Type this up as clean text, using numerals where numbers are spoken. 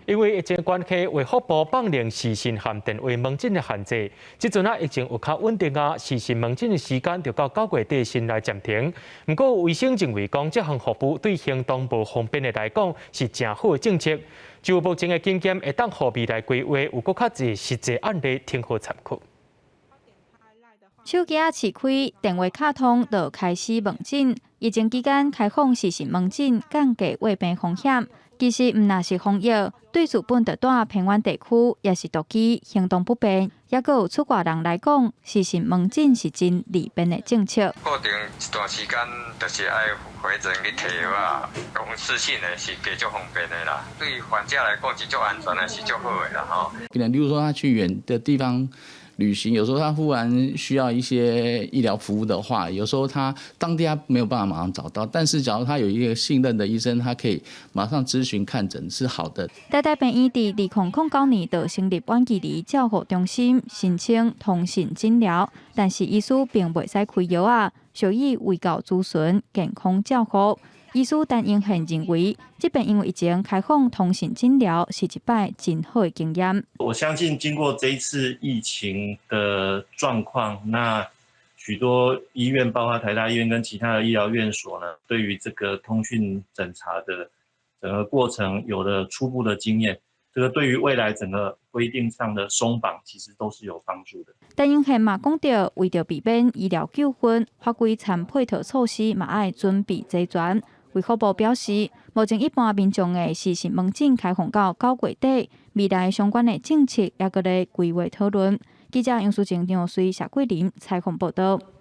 因為疫情關係，衛福部放寬視訊和電話問診的限制。這陣啊，疫情有較穩定啊，視訊問診的時間就到9月底先來暫停。毋過，有醫生認為講，這項服務對行動無方便的來講是誠好的政策。就目前的經驗，會當予未來規劃有閣較濟實際案例，挺好參考。手機仔試開，電話敲通就開始問診。疫情期間開放視訊問診，降低患病風險。其實毋但是防疫，對日本就蹛偏遠地區，抑是獨居行動不便，抑閣有出外人來講，視訊問診是真利便的政策。固定一段時間，就是愛回診去提藥仔，用視訊的是較足方便的啦。對患者來講是足安全的，是足好的啦吼。可能例如說他去遠的地方旅行，有時候他忽然需要一些醫療服務的話，有時候他當地他沒有辦法馬上找到，但是假如他有一個信任的醫生，他可以馬上諮詢看診是好的。台大病院佇2009年就成立遠距離照護中心，申請通訊診療，但是醫師並袂使開藥仔，屬於衛教諮詢、健康照護。醫師陳英憲認為，這邊因為疫情開放通訊診療是一擺真好的經驗。我相信經過這一次疫情的狀況，那許多醫院，包括台大醫院跟其他的醫療院所呢，對於這個通訊診查的整個過程有了初步的經驗，這個對於未來整個規定上的鬆綁，其實都是有幫助的。陳英憲嘛講著，為著避免醫療糾紛，法規摻配套措施嘛愛準備齊全。衛福部表示，目前一般民眾的視訊問診開放到9月底，未來相關的政策猶閣咧規劃討論。記者楊淑靜、張瑞、謝桂林採訪報道。